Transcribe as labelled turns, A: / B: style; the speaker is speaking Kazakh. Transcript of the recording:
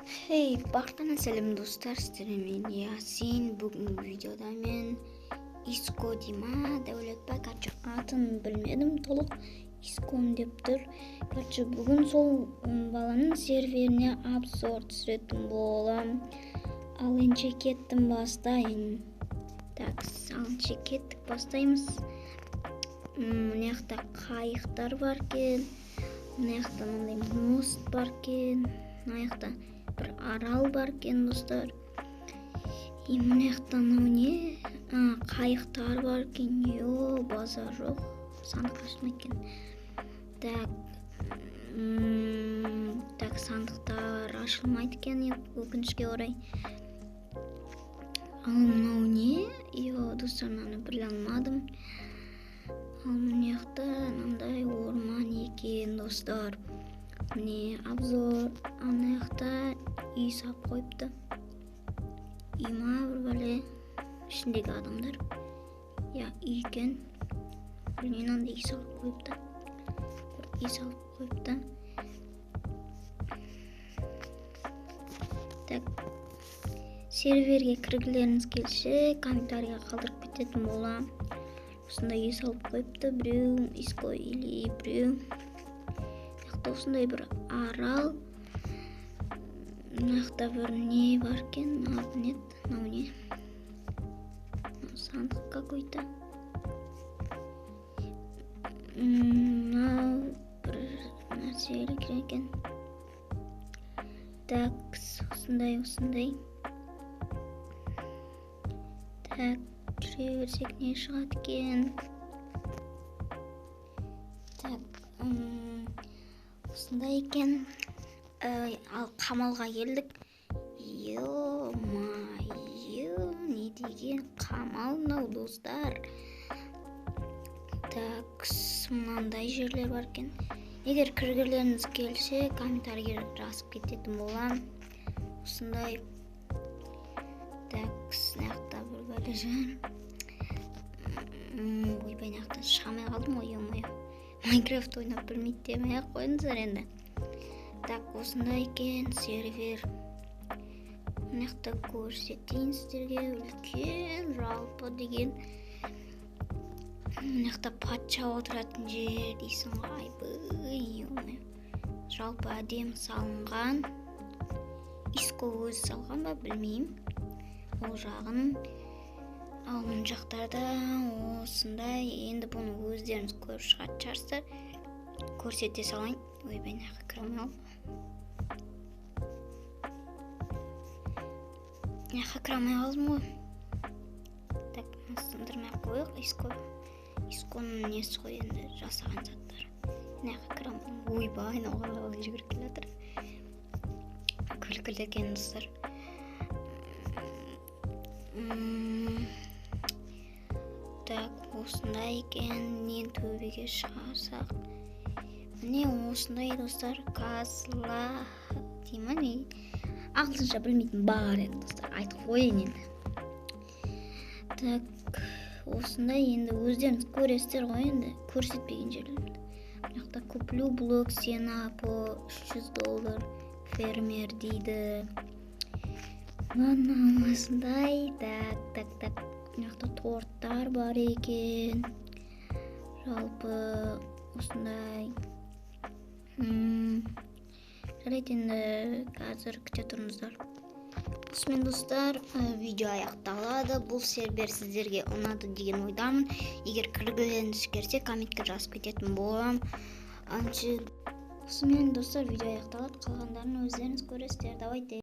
A: Хей, барлықтарына сәлем, достар, сіздермен Ясин. Бүгінгі видеода мен Иско дей ма, Дәулет па, короче, атын білмедім толық, Искон деп тұр. Короче, бүгін сол баланың серверіне обзор түсіретін боламын. Ал ендеше кеттім, бастайын. Так, ал ендеше кеттік, бастаймыз. Мына жақта қайықтар бар екен, мына жақта мынандай мост бар екен, мына жақта бір арал бар екен, достар. И мына жақта мынау не? Қайықтар бар екен. Йо, базар жоқ, сандық ашылмайды екен. Так, так, сандықтар ашылмайды екен, өкінішке орай. Ал мынау не? Йо, достар, мынаны біле алмадым. Ал мына жақта мынандай орман екен, достар. Міне, обзор. Ана жақта үй салып қойыпты. Үй ма, бір бәле, ішіндегі адамдар. Я, үй екен. Білмеймін, мынандай үй салып қойыпты. Бір үй салып қойыпты. Так, серверге кіргілеріңіз келсе, комментарийға қалдырып кететін боламын. Осындай үй салып қойыпты біреу, Иско или біреу. Осындай бір арал. Мына жақта бір не бар екен, аты не еді? Мынау не? Мынау сандық какой-то. Мынау бір нәрсе екен. Так, осындай, осындай. Так, жүре берсек не шығады екен? Так, осындай екен. Ал қамалға келдік. Ё-моё, не деген қамал мынау, достар. Так, мынандай жерлер бар екен. Егер кіргілеріңіз келсе, комментарийге жазып кететін боламын. Осындай. Так, мына жақта бір бәле жүр. Ойбай, мына жақта шыға алмай қалдым ғой, ё-моё. Майнкрафт ойнап білмейді демей ақ қойыңыздар енді. Так, осындай екен сервер. Мына жақта көрсетейін сіздерге үлкен жалпы деген. Мына жақта патша отыратын жер дейсің ғой, айбай, ё-моё. Жалпы әдемі салынған. Иско өзі салған ба, білмеймін ол жағын. Ал мына жақтарда осындай, енді бұны өздеріңіз көріп шығатын шығарсыздар. Көрсете салайын. Ойбай, мына жаққа кіре алмай қалдым. Мына жаққа кіре алмай қалдым ғой. Так, мына сындырмай ақ қояйық. Исконың несі ғой енді, жасаған заттары. Мына жаққа кіре алмадым. Ойбай, мынау қалай жүгіріп келе жатыр. Күлкілі екен, достар. Так, осындай екен. Нен төбеге шығарсақ. Міне осындай, достар, касла дей ма, не? Ағылшынша білмейтін бар енді, достар, айтып қояйын енді. Так, осындай енді өздеріңіз көресіздер ғой енді, көрсетпеген жерлерімді. Мына жақта куплю блок сена по үш жүз доллар фермер дейді. Мына осындай. Так, так, так. Мына жақта торттар бар екен. Жалпы осындай. Жарайды, енді қазір күте тұрыңыздар. Осымен, достар, видео аяқталады. Бұл сервер сіздерге ұнады деген ойдамын. Егер кіргілеріңіз келсе, комментке жазып кететін боламын. Осымен, достар, видео аяқталады. Қалғандарын өздеріңіз көресіздер. Давайте.